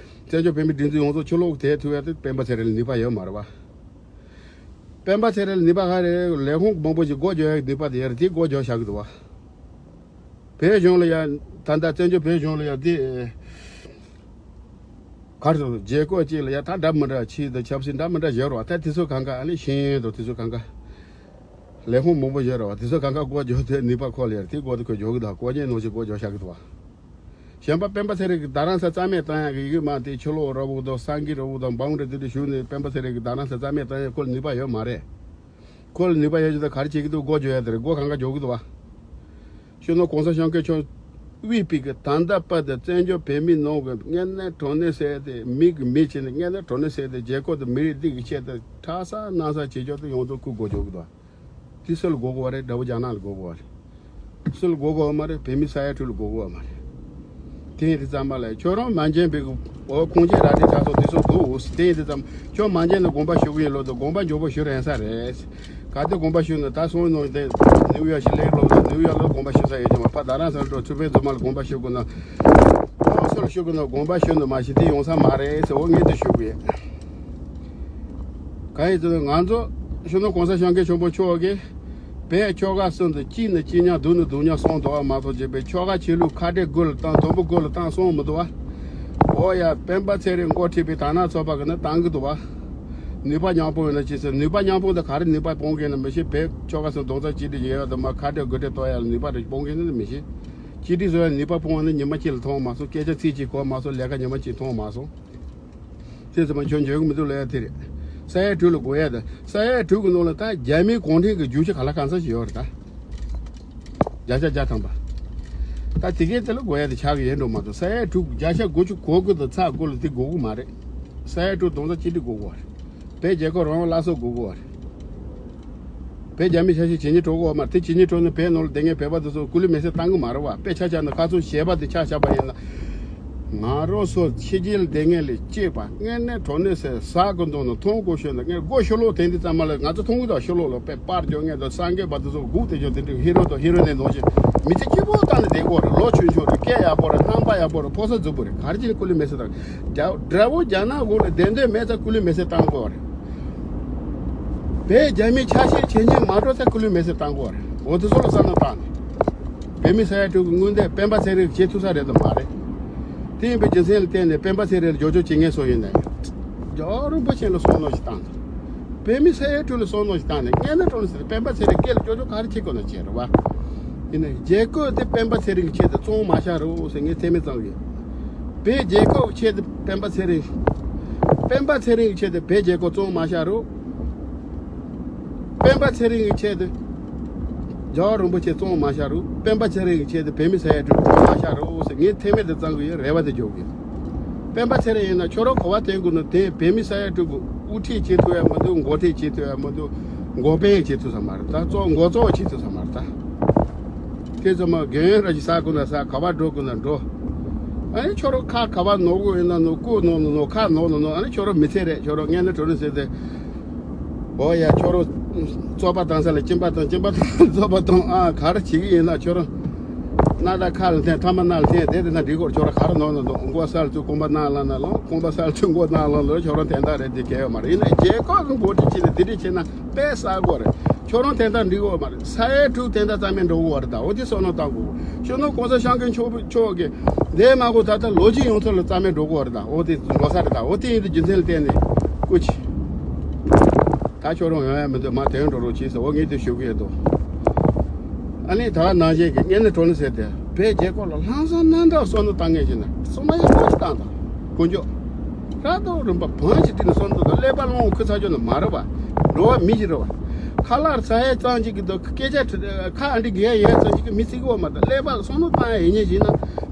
བཙན་བྱོལ་བོད་མི་སྒྲིག་འཛུགས་ཡོངས་རྫོགས་ཕྱི་ལོགས་དེ་ཐུབ་ཡ་དེ་སྤེན་པ་ཚེ་རིང་ལ་ནུས་པ་ཡོད་མ་རེད་བ། སྤེན་པ་ཚེ་རིང་ལ་ནུས་པ་ག་རེ་ལས་ཁུངས་མང་པོ་ཞིག་སྒོ་རྒྱག་ཡ་ནུས་པ་དེ་ཡར་དེ་སྒོ་རྒྱག་བཞག་གི་འདུག་བ། བོད་གཞུང་ལ་ཡ་ད་ལྟ་བཙན་བྱོལ་བོད་གཞུང་ལ་ཡ་དེ་གར་སོང་རྒྱལ་ཁབ་ཅིག་ལ་ཡ་ད་འདྲ་མི་འདྲ་ཆེད་དུ་ཆབ་སྲིད་འདྲ་མི་འདྲ་བཞག་རོགས་ད་དེ་ཚོ་གང་ག་ཨ་ནི་ཤེས་ཡོན་དང་དེ་ཚོ་གང་ག་ལས་ཁུངས་མང་པོ་བཞག་རོགས་དེ་ཚོ་གང་ག་སྒོ་རྒྱག་དེ་ནུས་པ་ཁོ་ལ་ཡ་དེ་སྒོ་དེ་ཁོ་རྒྱག་གི་འདུག་སྒོ་རྒྱག་ནང་བཞིན་སྒོ་རྒྱག་བཞག་གི་འདུག་བ། གཞན་པ་སྤེན་པ་ཚེ་རིང་གིས་རྡ་རམ་ས་རྩ་མེད་བཏང་ཡག་གི་ཡིག་དམར་དེ་ཕྱི་ལོགས་ར་བུ་དང་སང་གི་ར་བུ་དང་འབའ་འབྲ་དེ་འདྲ་ཞུགས་ནས་སྤེན་པ་ཚེ་རིང་གིས་རྡ་རམ་ས་རྩ་མེད་བཏང་ཡག་ཁོ་ལ་ནུས་པ་ཡོད་མ་རེད། ཁོ་ལ་ནུས་པ་ཡོད་ཅིག་ད་ག་རེ་བྱེད་ཀྱི་འདུག་སྒོ་རྒྱག་ཡག་དེ་རེད། སྒོ་གང་ག་རྒྱག་གི་འདུག་བ། སྤྱི་ནོར་གོང་ས་སྐྱབས་མགོན་མཆོག་དབུས་པའི་གི་ད་ལྟ་བར་དུ་བཙན་བྱོལ་བོད་མིའི་ནང་གི་དངོས་གནས་དྲང་གནས་ཟེར་ཏེ་མི་གི་མི་བྱས་ནས་དངོས་གནས་དྲང་གནས་ཟེར་ཏེ་རྒྱལ་ཁབ་དང་མི་རིགས་འདི་གི་ཆེད་དུ་ཁྲག་ཟ་སྣང་ཟ་བྱེད་ཆོག་དེ་ཡོངས་རྫོགས་སྐུ་སྒོ་རྒྱག་གི་འདུག་བ། དེ་སུ་ལ་དགོས་དགོས་བ་རེད། དགྲ་བོ་རྒྱ་ནག་ལ་དགོས་དགོས་བ་རེད། སུ་ལ་དགོས་དགོས་བ་མ་རེད། བོད་མི་ས་ཡ་དྲུག་ལ་དགོས་དགོས་བ་མ་རེད། དེ་ཡིན་དུས་ཙམ་པ་ལ་ཁྱོད་རང་མ་འཇོན་པའི་གི་འོ་ཁུངས་སྐྱེལ་ར་སྤྲོད་ཆགས་སོང་དེ་སོང་འདུག་དེ་ཡིན་དུས་ཙམ་ཁྱོད་མ་འཇོན་ན་དགོངས་པ་ཞུ་གི་ཡིན་ལོ་དང་དགོངས་པ་མགྱོགས་པོ་ཞུ་རན་ས་རེད། ག་དུས་དགོངས་པ་ཞུ་ན་ད་སོང་ནང་དེ་ནིའུ་ཡོག་ཞིག་སླེབས་ལོ་དང་ནིའུ་ཡོག་ལ་དགོངས་པ་ཞུ་ས་ཡོད་ཀྱི་མ་ཕ་རྡ་རམ་ས་ལ་འགྲོ་ཆུ་ཕན་རྫོང་མ་ལ་དགོངས་པ་ཞུ་དགོས་ན། ཨོ་སོ་ལ་ཞུ་དགོས་ན་དགོངས་པ་ཞུ་ན་མ་ཤི་དེ་ཡོང་ས་མ་རེད་ཟེར་འོ་ངས་དེ་ཞུ་གི་ཡོད། གང་ཡིན་ཟེར་ན་ང་ཚོ་སྤྱི་ནོར་གོང་ས་སྐྱབས་མགོན་ཆེན་པོ་མཆོག་གིས་བོད་ཆོལ་ཁ་གསུམ་དུ་གཅིག་ནི་གཅིག་མཉམ་སྡུག་ནི་སྡུག་མཉམ་གསུངས་འདུག་བ་མ་གཏོགས་བྱས་པའི་ཆོལ་ཁ་ཆོས་ལུགས་ཁ་བྲལ་དགོས་ལ་བཏང་དུམ་བུ་དགོས་ལ་བཏང་གསུངས་མི་འདུག་བ། ཨོ་ཡ་སྤེན་པ་ཚེ་རིང་འགོ་ཁྲིད་པའི་དར་ནག་ཚོགས་པ་གི་ནི་བཏང་གི་འདུག་བ། ནུས་པ་མཉམ་སྤུངས་ཡོད་ན་ཅི་ཟེར་ནུས་པ་མཉམ་སྤུངས་དེ་ག་རེ་ནུས་པ་སྤུངས་མཁན་ནི་མི་ཤེས། བོད་ཆོལ་ཁ་གསུམ་རྡོག་རྩ་གཅིག་སྒྲིལ་ཡོད་ཡོད་དུ་མ་ཁ་བྲལ་དགོས་བྲལ་གཏོང་ཡ་ལ་ནུས་པ་རེ་སྤུངས་མཁན་ནི་མི་ཤེས། གཅིག་སྒྲིལ་བཟོ་ཡ་ནུས་པ་སྤུངས་ནི་ཉི་མ་གཅིག་ལ་མཐོང་མ་སོང་། སྐད་ཆ་ཚིག་གཅིག་གོ་མ་སོང་། ལས་ཀ་ཉི་མ་གཅིག་མཐོང་མ་སོང་། དེ་ཚོ་མ་ཁྱོད་འཇོན་གི་མི་འདུག་ལབ་ཡ་དེ་རེད། ས་ཡ་དྲུག་ལ་དགོས་ཡ་དེ་ས་ཡ་དྲུག་གི་ནང་ལ་ད་རྒྱ་མིའི་གུང་ཁྲན་གི་རྒྱུག་ཆ་ག་ལ་གང་ས་ཞིག་ཡོད་རེད་ད། བརྒྱ་ཆ་བརྒྱ་ཐམ་པ། ད་དེ་གའི་དེ་ལ་དགོས་ཡ་དེ་ཆགས་ཀྱི་ཡོད་འགྲོ་མ་གཏོགས་ས་ཡ་དྲུག་བརྒྱ་ཆ་དགུ་བཅུ་གོ་དགུ་དང་ཚེག་དགུ་ལ་དེ་དགོས་གི་མ་རེད། ས་ཡ་དྲུག་རྡོག་རྩ་གཅིག་སྒྲིལ་དགོས་གི་རེད། བོད་རྒྱལ་ཁབ་རང་དབང་སླར་གསོ་དགོས་གི་རེད། བོད་རྒྱ་མི་ཆ་ཤས་ཇེ་ཉེ་འགྲོ་གི་ཡོད་མ་རེད། དེ་ཇེ་ཉེ་འགྲོ་ནས་བོད་ནང་ལ་སྡོད་མཁན་བོད་པ་དེ་ཚོ་སྐུ་ལུས་མེ་སྲེག་བཏང་གི་མ་རེད་བ། དཔེ་ཆ་བཞག་ན་ཁ་སང་ཞལ་པར་དེ་ཆ་བཞག་པ་ཡིན་ན། ང་རང་ཚོ་ཕྱི་རྒྱལ་སྡོད་མཁན་ལས་སྐྱེས་པ་དངོས་གནས་དྲང་གནས་ཟེར་ཟ་གི་འདུག་ན་མཐོང་དགོས་ཤོད་ན་ངས་སྒོ་ཕྱི་ལོགས་དེང་དུས་ཙམ་པ་ལ་ང་ཚོ་མཐོང་གི་འདུག་ཕྱི་ལོགས་ལ་དཔེ་པར་རྒྱག་མཁན་དང་སངས་རྒྱས་པ་དེ་ཚོ་སྒུག་དེ་ཚོ་དེ་འདྲའི་ཧི་རོ་དང་ཧི་རོ་ནི་ནང་བཞིན་མི་ཚེ་སྐྱིད་པོ་བཏང་ནས་བསྡད་དགོས་རེད། ལོ་ཆུང་ཆུང་རེད། སྐད་ཡག་པོ་རེད། རྣམ་པ་ཡག་པོ་རེད། ཕོ་གསར་རྫིག་པོ་རེད། ག་རེ་བྱས་ནས་སྐུ་ལུས་མེ་སྲེག་བཏང་། རྒྱ་དགྲ་བོ་རྒྱ་ནག་འོག་ལ་བསྡད་འདོད་མེད་ཙང་སྐུ་ལུས་མེ་སྲེག་བཏང་དགོས་རེད། བོད་རྒྱ་མིའི་ཆ་ཤས་ཇེ་ཉེ་མ་འགྲོ་ཙང་སྐུ་ལུས་མེ་སྲེག་བཏང་དགོས་རེད། འོ་དེ་ཚོ་ལ་བསམ་བློ་བཏང་ནས། བོད་མི་ས་ཡ་དྲུག་གི་དངོས་འདས་སྤེན་པ་ཚེ་རིང་བྱེད་ཐུབ་ས་རེད་དམ་མ་རེད། དེ་ཡིན་པའི་རྒྱུ་མཚན་ལ་བརྟེན་ནས་སྤེན་པ་ཚེ་རིང་ལ་འགྱོ་འགྱོ་བྱེད་མཁན་སུ་ཡིན་ནའི། རྒྱལ་བ་རིན་པོ་ཆེ་ལ་བསམ་བློ་ཞིག་བཏང་དང་། བོད་མི་ས་ཡ་དྲུག་ལ་བསམ་བློ་ཞིག་བཏང་ནས་དངོས་གནས་དྲང་གནས་ཟེར་ཏེ་སྤེན་པ་ཚེ་རིང་སྐད་ལ་འགྱོ་འགྱོ་ག་རེ་བྱེད་དགོས་ན་བྱེད་རེད་བ། ཡིན་ནའི་རྒྱལ་ཁབ་དེ་སྤེན་པ་ཚེ་རིང་གི་ཆེད་དུ་བཙོང་མ་བཞག་རོགས་ཟེར་ངས་མཚན་སྨད་བཏང་གི་ཡོད། བོད་རྒྱལ་ཁབ་ཀྱི་ཆེད་དུ་སྤེན་པ་ཚེ་རིང་། སྤེན་པ་ཚེ་རིང་གི་ཆེད་དུ་བོད་རྒྱལ་ཁབ་བཙོང་མ་བཞག་རོགས། སྤེན་པ་ཚེ་རིང་གི་ཆེད་དུ། རྒྱལ་བ་རིན་པོ་ཆེ་བཙོང་མ་བཞག་རོགས། སྤེན་པ་ཚེ་རིང་གི་ཆེད་དུ་བོད་མི་ས་ཡ་དྲུག་བཙོང་མ་བཞག་རོགས་ཟེར་ངས་མཚན་སྨད་དེ་བཏང་གི་ཡོད། རེ་བ་དེ་འཇོག་གི་ཡོད། སྤེན་པ་ཚེ་རིང་ཡིན་ན་ཁྱོད་རང་གོ་བ་དོན་དགོས་ན་དེ་བོད་མི་ས་ཡ་དྲུག་གི་དབུ་ཁྲིད་བྱེད་ཐུབ་ཡ་མི་འདུག་འགོ་ཁྲིད་བྱེད་ཐུབ་ཡ་མི་འདུག་འགོ་དཔོན་བྱེད་ཐུབ་ས་མ་རེད་ད། གཙོ་འགོ་གཙོ་བོ་བྱེད་ཐུབ་ས་མ་རེད་ད། དེ་ཚོ་མ་རྒན་ར་ཞིག་ཟ་དགོས་ན་ཟ། ག་བ་འགྲོ་དགོས་ན་འགྲོ། ཨ་ནི་ཁྱོད་རང་ཁ་ག་བ་ནོར་གོ་ཡིན་ན་ནོར། སྐུ་ནོར་ན་ནོར། ཁ་ནོར་ན་ནོར། ཨ་ནི་ཁྱོད་རང་མི་ཚེ་རེད། ཁྱོད་རང་དངོས་གནས་དྲང་གནས་ཟེར་ཏེ། འོ་ཡ་ཁྱོད་རང་རྩོད་པ་བཏང་ས་ལ་གཅིན་པ་བཏང་། གཅིན་པ་བཏང་རྩོད་པ་བཏང་། ཨ་ག་རེ་བྱེད་ཀྱི་ཡིན་ན་ཁྱོད་རང་སྣ་ཐག་ཁ་ལ་འཐེན། ཐ་མ་སྣ་ལ་འཐེན། དེ་དེ་ན་འགྲིག་གོ་ཁྱོད་རང་ག་རེ་ནོར་ན་ནོར། མགོ་ས་ལ་བཙུགས་རྐང་པ་སྣ་ལ་ན་ལོང་། རྐང་པ་ས་ལ་བཙུགས་མགོ་སྣ་ལ་ལོང་། ཁྱོད་རང་དོན་དག་རེད། དེ་གལ་ཡོད་མ་རེད། ཡིན་ན་རྒྱལ་ཁབ་ཀྱི་འགོ་ཁྲིད་བྱས་ནས་དེ་འདྲས་བྱས་ན་དཔེ་བསགས་དགོས་རེད། ཁྱོད་རང་དོན་དག་འགྲིག་ཡོད་མ་རེད། ས་ཡ་དྲུག་དོན་དག་རྩ་མེད་འགྲོ་གི་ཡོད་རེད་ད། འོ་དེ་བསམ་བློ་བཏང་དགོས། སྤྱི་ནོར་གོང་ས་སྐྱབས་མགོན་མཆོག་མཆོག་གིས་འདས་མ་གོ་ད་ལྟ་ལོ་རྒྱུས་ཡོངས་རྫོགས་ལ་རྩ་མེད་འགྲོ་གི་ཡོད་རེད་ད། འོ་དེ་འགྲོ་ས་རེད་ད། འོ་དེ་ཡིན་དུས་རྒྱུ་མཚན་ལ་བརྟེན་ནས་སྐུ་མཁྱེན། ད་ཁྱོད་རང་ཡོང་ཡ་མི་འདུག་མར་དོན་འགྲོ་རོགས་གྱིས་ཟེར། འོ་ངས་དེ་ཞུ་གི་ཡོད་དོ། ཨ་ནི་ད་ནང་བཞིན་གྱི་དངོས་གནས་དྲང་གནས་ཟེར་ཏེ་བོད་རྒྱལ་ཁབ་ལ་ལྷག་བསམ་རྣམ་དག་བསམ་བློ་བཏང་མཁན་ཞིག་ན་བསམ་བློ་ཡག་པོ་ཞིག་བཏང་དང་། དཀོན་མཆོག་ར་དོ་རིམ་པ་བང་ཞིག་བཏིང་ནས་བསམ་བློ་བཏང་དང་། ཀླད་པ་རླུང་ཁུ་ཚ་ཅོ་ནི་མ་རེད་བ། འགྲོ་བ་མི་ཞིག་རེད་བ། ཁ་ལག་ཟ་ཡས་ཙམ་ཅིག་གི་དོ་སྐད་ཆ་ཁ་ཨ་འདྲི་གི་ཡས་ཙམ་ཅིག་གི་མི་ཚིག་གི་བ་མ་ད་ཀླད་པ་བསམ་བློ་བཏང་ཡས་ཡིན་ཉེ་ཞིག་ན།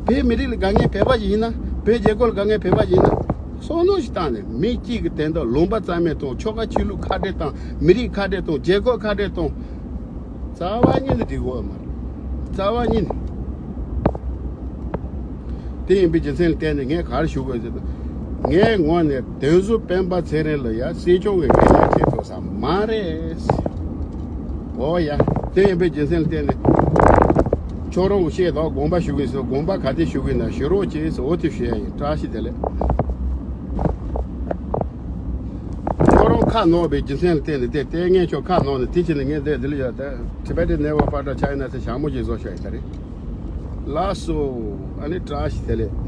བོད་མི་རིགས་ལ་དགའ་ངན་བོད་པ་ཞིག་ཡིན་ན། བོད་རྒྱལ་ཁབ་ལ་དགའ་ངན་བོད་པ་ཞིག་ཡིན་ན། བསམ་བློ་ཞིག་བཏང་ནས་མི་གཅིག་གི་དོན་དུ་ལུང་པ་རྩ་མེད་གཏོང་། ཆོལ་ཁ་ཆོས་ལུགས་ཁ་བྲལ་བཏང་། མི་རིགས་ཁ་བྲལ་གཏོང་། རྒྱལ་ཁབ་ཁ་བྲལ་གཏོང་། རྩ་བ་ཉིད་ནས་འགྲིག་གི་ཡོད་མ་རེད། རྩ་བ་ཉིད་ནས། དེ་ཡིན་པའི་རྒྱུ་མཚན་ལ་བརྟེན་ནས་ངས་ག་རེ་ཞུ་དགོས་ཟེར་ན། ངའི་ངོས་ནས་དོན་གཟུགས་སྤེན་པ་ཚེ་རིང་ལ་ཡ་སྲིད་སྐྱོང་གི་འགན་ལེན་བྱེད་ཐུབ་ས་མ་རེད། འོ་ཡ། དེ་ཡིན་པའི་རྒྱུ་མཚན་ལ་བརྟེན་ནས། ཁྱོད་རང་གི་ཤེས་དང་དགོངས་པ་ཞུ་གི་ཡིན་ཟེར། དགོངས་པ་ག་དེ་ཞུ་གི་ཡིན་ན་ཞུ་རོགས་གྱིས་ཟེར། འོ་དེ་ཞུ་ཡ་ཡིན། བཀྲ་ཤིས་བདེ་ལེགས། ཁྱོད་རང་ཁ་ནོར་བའི་རྒྱུ་མཚན་ལ་བརྟེན་ནས་དེ་ལྟས་ངན་ཁྱོད་ཁ་ནོར་ནས་དེ་ཕྱིན་ནས་ངས་འདི་འདི་ལ་ཡོད་དེ། Tibetan Naval Fighter China ཟེར་ཞྭ་མོ་ཅིག་བཟོ་ཤོག་ཡིན་ད་རེད། ལགས་སོ། ཨ་ནི་བཀྲ་ཤིས་བདེ་ལེགས།